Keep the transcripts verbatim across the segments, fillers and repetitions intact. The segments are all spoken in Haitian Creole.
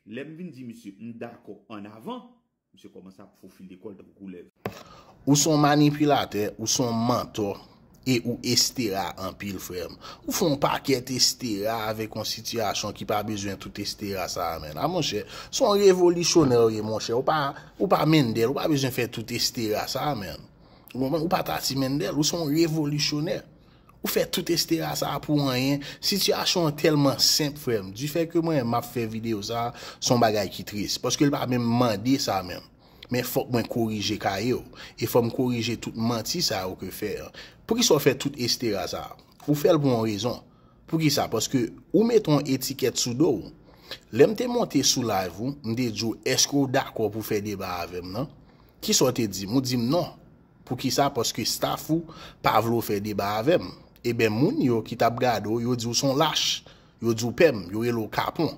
Lè m vin di misye m dakò ann avan, misye kòmanse ap fofile kò l tankou koulèv. Ou se yon manipilatè, ou se yon mantò, e ou estera anpil, frè m. Ou fè yon pakèt estera avèk yon sitiyasyon ki pa bezwen tout estera sa a, menn. A, monchè, se yon revolisyonè ou ye, monchè. Ou pa, ou pa Mendel, ou pa bezwen fè tout estera sa a, menn. Ou konprann? Ou pa Tati Mendel, ou se yon revolisyonè. Ou fè tout estera sa a pou anyen. Sitiyasyon an tèlman senp, frè m. Difè ke mwen, m ap fè videyo sa a, se yon bagay ki tris. Paske l pa menm mande sa menm. Men fòk mwen korije kaye w. E fò m korije tout manti sa yo ke fè an. Poukisa w fè tout estera sa a? Ou fè l pou yon rezon. Poukisa? Paske ou mete yon etikèt sou do w. Lè m te monte sou live ou, m te di w, èske w dakò pou fè deba avè m nan? Kisa w te di m? Ou di m non. Poukisa? Paske staff ou pa vle w fè deba avè m. Ebyen, moun yo ki t ap gade w, yo di w se yon lach. Yo di w pè m, yo rele w kapon.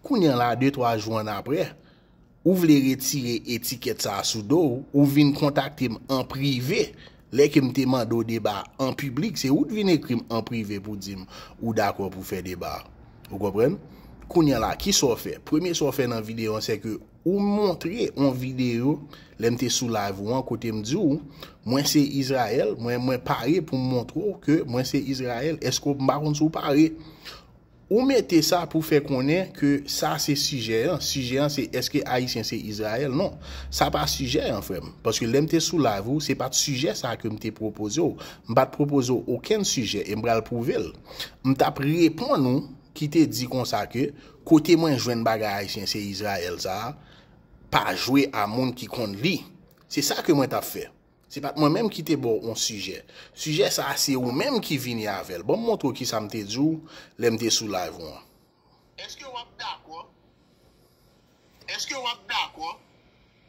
Kounye a la, de twa jou annapre, ou vle retire etikèt sa a sou do w, ou vin kontakte m an prive. Lè ke m te mande w deba an piblik, se ou t vin ekri m an prive pou di m ou dakò pou fè deba. Ou konprann? Kounye a la, kisa w fè? Premye sa w fè nan videyo an, se ke ou montre yon videyo lè m te sou live ou an kote m di w, mwen se Izrayèl, mwen, mwen pare pou m montre w ke mwen se Izrayèl. Èske w, m pa konn si w pare? Ou mete sa pou fè konnen ke sa se sijè an. Sijè an se èske Ayisyen se Izrayèl? Non. Sa pa sijè an, frè m. Paske lè m te sou live ou, se pa t sijè sa ke m te pwopoze w. M pa t pwopoze w okenn sijè e m pral pwouve l. M t ap reponn ou ki te di konsa ke kote mwen jwenn bagay Ayisyen se Izrayèl sa a, pa jwe a moun ki konn li. Se sa ke mwen t ap fè. Se pa t mwen menm ki te ba w yon sijè. Sijè sa a, se ou menm ki vini avè l. Ban m montre w kisa m te di w lè m te sou live ou an. Èske w ap dakò? Èske w ap dakò?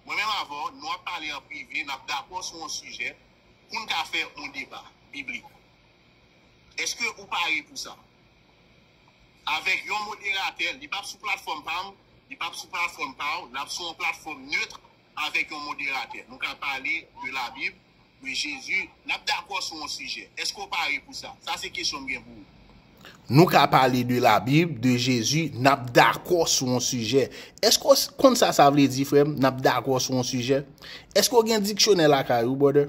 Mwen menm avè w, nou ap pale an prive, n ap dakò sou yon sijè pou n ka fè yon deba biblik. Èske ou pare pou sa? Avèk yon moderatè, li p ap sou platfòm pa m, li p ap sou platfòm pa w, l ap sou yon platfòm net avèk yon moderatè. Nou ka pale de Labib, de Jezi, n ap dakò sou yon sijè. Èske w pare pou sa? Sa se kesyon m gen pou ou. Nou ka pale de Labib, de Jezi, n ap dakò sou yon sijè. Èske w konn sa sa vle di, frè m, n ap dakò sou yon sijè? Èske w gen diksyonè lakay ou, brother?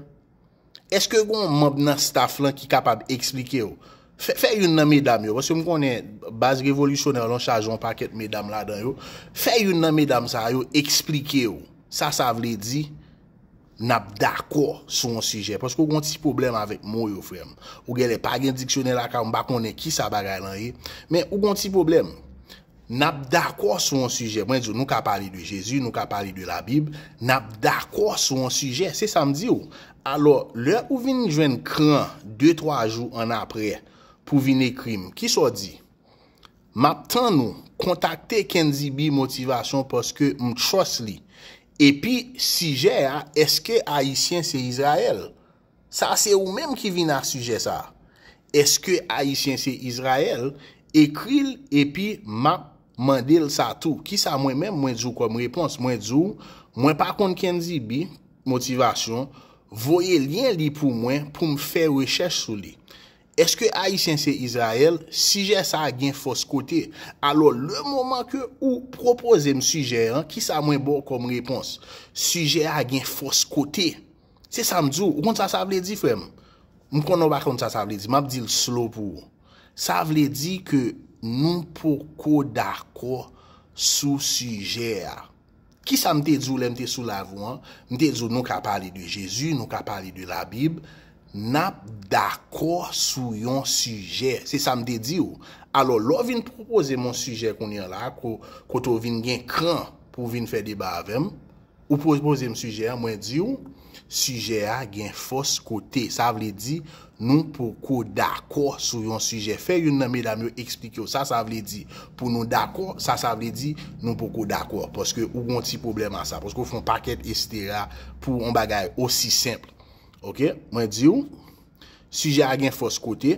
Èske gen yon manm nan staff lan ki kapab eksplike w? Fè, fè youn nan medam yo, paske m konnen baz revolisyonè lan chaje yon pakèt medam ladan yo. Fè youn nan medam sa yo eksplike w sa sa vle di n ap dakò sou yon sijè. Paske w gen yon ti pwoblèm avèk mo yo, frè m. Ou genlè pa gen diksyonè lakay ou, m pa konnen kisa bagay lan ye. Men ou gen yon ti pwoblèm. N ap dakò sou yon sijè. Mwen di w, nou ka pale de Jezi, nou ka pale de Labib, n ap dakò sou yon sijè. Se sa m di w. Alò, lè ou vin jwenn kran de twa jou annapre pou vin ekri m, kisa w di? M ap tann ou. Kontakte Kendy B Motivasyon paske m trust li. Epi, sijè a, èske Ayisyen se Izrayèl? Sa se ou menm ki vin a sijè sa. Èske Ayisyen se Izrayèl? Ekri l epi m ap mande l sa tou. Kisa mwen menm mwen di w kòm repons? Mwen di w, mwen pa konn Kendy B Motivasyon, voye lyen li pou mwen pou m fè rechèch sou li. Èske Ayisyen se Izrayèl? Sijè sa a gen fòs kote. Alò, le moman ke ou pwopoze m sijè an, kisa mwen ba w kòm repons? Sijè a gen fòs kote. Se sa m di w. Ou konn sa sa vle di, frè m? M konnen w pa konn sa sa vle di. M ap di l slow pou ou. Sa vle di ke nou poko dakò sou sijè a. Kisa m te di w lè m te sou live ou an? M te di w nou ka pale de Jezi, nou ka pale de Labib. N ap dakò sou yon sijè. Se sa m te di w. Alò, lè w vin pwopoze m yon sijè kounye a la, ko-, kote w vin gen kran pou w vin fè deba avè m, ou pwopoze m sijè an, mwen di w, sijè a gen fòs kote. Sa vle di, nou poko dakò sou yon sijè. Fè youn nan medam yo eksplike w sa sa vle di pou nou dakò, sa sa vle di nou poko dakò. Paske ou gen yon ti pwoblèm a sa. Paske w fè yon pakèt estera pou yon bagay osi senp. Oke? Mwen di w, sijè a gen fòs kote.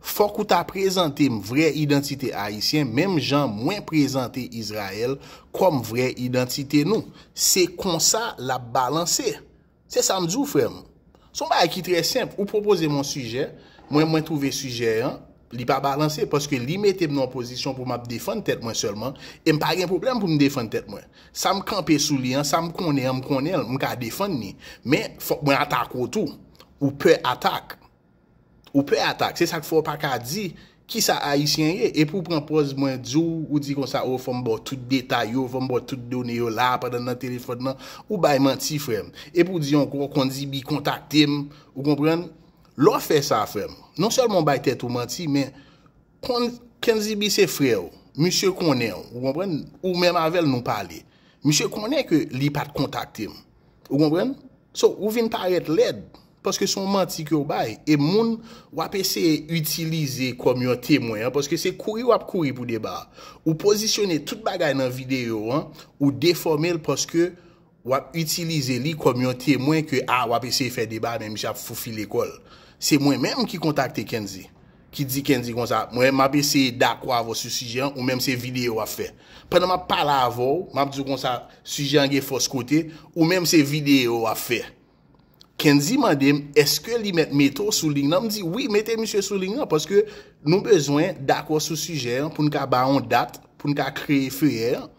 Fòk ou ta prezante m vrè idantite ayisyen, menm jan mwen prezante Izrayèl kòm vrè idantite nou. Se konsa l ap balanse. Se sa m di w, frè m. Se yon bagay ki trè senp. Ou pwopoze m yon sijè, mwen, mwen twouve sijè an, Li pa balanse, paske li mete m nan yon pozisyon pou m ap defann tèt mwen sèlman, e m pa gen pwoblèm pou m defann tèt mwen. Sa m kanpe sou li an, sa m konnen an, m konnen l, m ka defann li. Men, fòk mwen atake w tou. Ou pè atak. Ou pè atak. Se sa k fè w pa ka di kisa Ayisyen ye. Epi w pran pòz mwen di w, ou di konsa, o, fò m ba w tout detay yo, fò m ba w tout done yo la, pandan n nan telefòn nan. Ou bay manti, frè m. Epi w di ankò, Kendy B kontakte m. Ou konprann? Lè w fè sa, frè m, non sèlman w bay tèt ou manti, men Kendy B se frè w. Misye konnen w, ou konprann? Ou menm avè l nou pale. Misye konnen ke li pa t kontakte m. Ou konprann? So, ou vin parèt lèd, paske se yon manti ke w bay. E moun w ap eseye itilize kòm yon temwen an, paske se kouri w ap kouri pou deba a. Ou pozisyone tout bagay nan videyo an, ou defòme l paske w ap itilize li kòm yon temwen ke, a, w ap eseye fè deba, men misye ap foufile kò l. Se mwen menm ki kontakte Kendy, ki di Kendy konsa, mwen, m ap eseye dakò avè w sou sijè an, ou menm se videyo w ap fè. Pandan m ap pale avè w, m ap di w konsa, sijè an gen fòs kote, ou menm se videyo w ap fè. Kendy mande m, èske li mèt mete w sou liy nan? M di, wi, mete misye sou liy nan, paske nou bezwen dakò sou sijè an pou n ka ba yon dat, pou n ka kreye feyè an.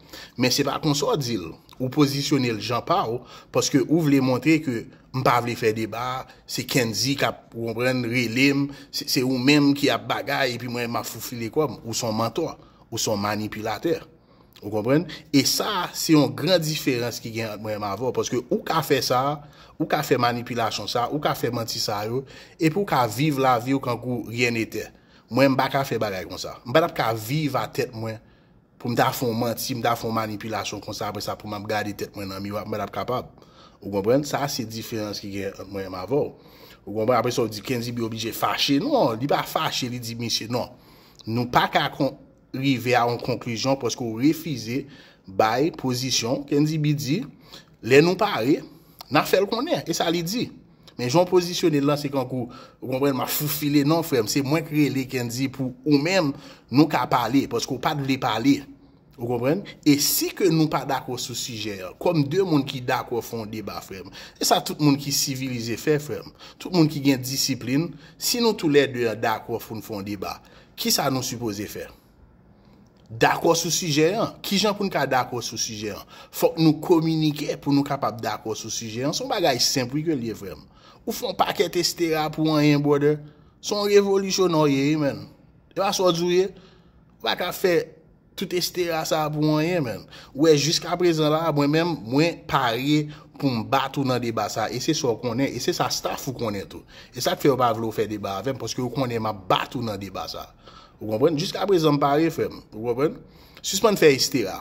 Men se pa konsa w di l. Ou pozisyone l jan pa w, paske ou vle montre ke m pa vle fè deba, se Kendy k ap, ou konprann, rele m, se, se ou menm ki ap bagay, epi mwen, m ap foufile kò m. Ou se yon mantò, ou se yon manipilatè. Ou konprann? E sa, se yon gran diferans ki gen ant mwen menm avè w, paske ou ka fè sa, ou ka fè manipilasyon sa, ou ka fè manti sa yo, epi ou ka viv lavi w kankou rien n'était. Mwen, m pa ka fè bagay konsa. M pa t ap ka viv a tèt mwen pou m ta fè yon manti, m ta fè yon manipilasyon konsa, apre sa pou m ap gade tèt mwen nan miwa, m pa t ap kapab. Ou konprann? Sa se diferans ki gen ant mwen menm avè w. Ou konprann? Apre sa, w di Kendy B oblije fache. Non, li pa fache, li di misye non. Nou pa ka kon, rive a yon konklizyon paske w refize bay pozisyon w. Kendy B di, lè nou pare, n a fè l konnen. E sa li di. Men jan w pozisyone l lan, se kankou, ou konprann, m ap foufile non, frè m. Se mwen k rele Kendy pou ou menm, nou ka pale, paske w pa t vle pale. Ou konprann? E si ke nou pa dakò sou sijè an, kòm de moun ki dakò fè yon deba, frè m, e sa tout moun ki sivilize fè, frè m, tout moun ki gen disiplin, si nou toulède dakò pou n fè yon deba, kisa nou sipoze fè? Dakò sou sijè an. Kijan pou n ka dakò sou sijè an? Fòk nou kominike pou nou kapab dakò sou sijè an. Se yon bagay senp, wi, ke l ye, frè m. Ou fè yon pakèt estera pou anyen, brother. Se yon revolisyonè w ye, wi, man. E pa sa w di w ye? Ou pa ka fè tout estera sa a pou anyen, man. Ou wè, jiskaprezan la, mwen menm, mwen pare pou m bat ou nan deba sa a. E se sa w konnen, e se sa staff ou konnen tou. E sa k fè yo pa vle w fè deba avè m, paske yo konnen m ap bat ou nan deba sa a. Ou konprann? Jiskaprezan m pare, frè m. Ou konprann? Sispann fè estera.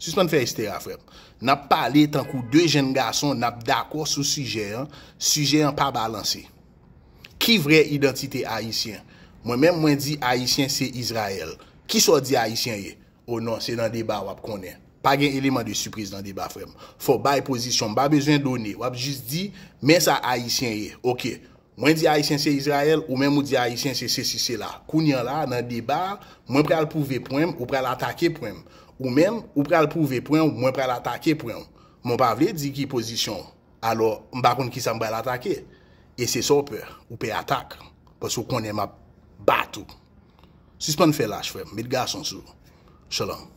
Sispann fè estera, frè m. N ap pale tankou de jenn gason, n ap dakò sou sijè an. Sijè an pa balanse. Ki vrè idantite ayisyen? Mwen menm, mwen di ayisyen se Izrayèl. Kisa w di ayisyen ye? O non, se nan deba w ap konnen. Pa gen eleman de sipriz nan deba, frè m. Fò w bay pozisyon. M pa bezwen done. W ap jis di, men sa ayisyen ye. Oke. Mwen di ayisyen se Izrayèl, ou menm ou di ayisyen se sesi, sela. Kounye a la, nan deba a, mwen pral pwouve pwen m, ou pral atake pwen m. Ou menm, ou pral pwouve pwen w, mwen pral atake pwen w. Men w pa vle di ki pozisyon w. Alò, m pa konn kisa m pral atake. E se sa w pè. Ou pè atak. Paske w konnen m ap bat ou. Sispann fè lach, frè m. Met gason sou ou. Shalom.